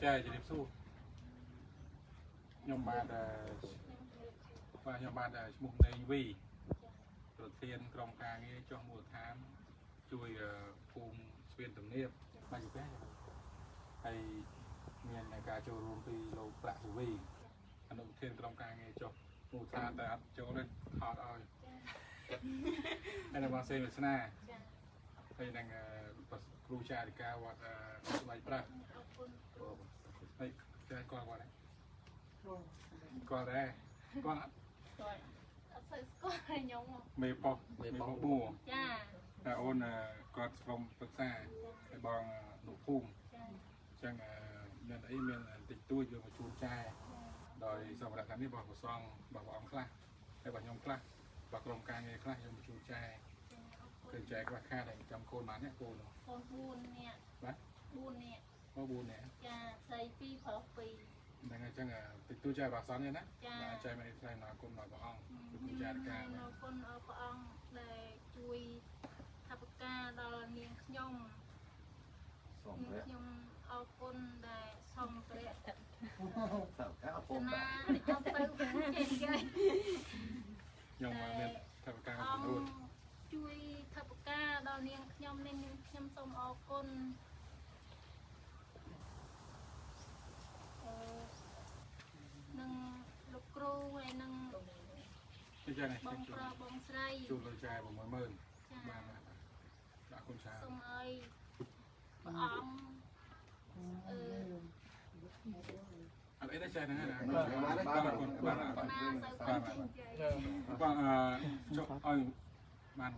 ចាជម្រាបសួរខ្ញុំបាទបាទខ្ញុំបាទឈ្មោះណេងវីប្រធានក្រុមការងារចុះមូលដ្ឋានជួយភូមិស្ពានទំនៀបបាទជិះហើយមានការចូលរួមពីលោកប្រាក់សុវីអនុប្រធានក្រុមការងារចុះមូលដ្ឋានតែអត់ចូលទេថតឲ្យហើយនៅបងសេវាសនាហើយនឹងគ្រូចារិកាវត្តស្បែកប្រាស់ហើយចាគាត់វត្តគាត់ដែរគាត់ អត់សូវស្គាល់ខ្ញុំ មេប៉ុសមេប៉ុសបួចាតែអូនគាត់ក្រុមប្រឹក្សាហើយបងនុភូមិ ចា អញ្ចឹងមានអីមានតិចតួចយកមកជូនចែដោយសម្រាប់ការនេះរបស់ប្រសងរបស់ព្រះអង្គខ្លះហើយរបស់ខ្ញុំខ្លះរបស់ក្រុមការងារខ្លះយកមកជូនចែគឺចែខ្លះខាតហើយចាំកូនបាននេះកូន កូន4នាក់ បាទ 4នាក់ មក4នាក់ ចាស្រី2ប្រុស2ហ្នឹងហើយអញ្ចឹងតិចតួចចែរបស់សន្នណាបាទចែមកថ្លែងអរគុណដល់ព្រះអង្គគឺគ្រូចារការ អរគុណដល់ព្រះអង្គដែលជួយថវិកាដល់នាងខ្ញុំ សូមព្រះ ខ្ញុំអរគុណដែលសំព្រះ សៅកាពុំ ណាអត់ទៅចេះគេ ខ្ញុំមានថវិកាចំនួន ជួយថវិកាដល់នាងខ្ញុំនេះខ្ញុំសូមអរគុណនឹងលោកគ្រូហើយនឹង ចានេះ បងប្រុសបងស្រី ជួបលោកចែ60000បាទបាទអរគុណច្រើន សូមឲ្យព្រះអង្គ អត់អីទេចែហ្នឹងណាបាទអរគុណបាទ បាទ បាទចុះឲ្យបាន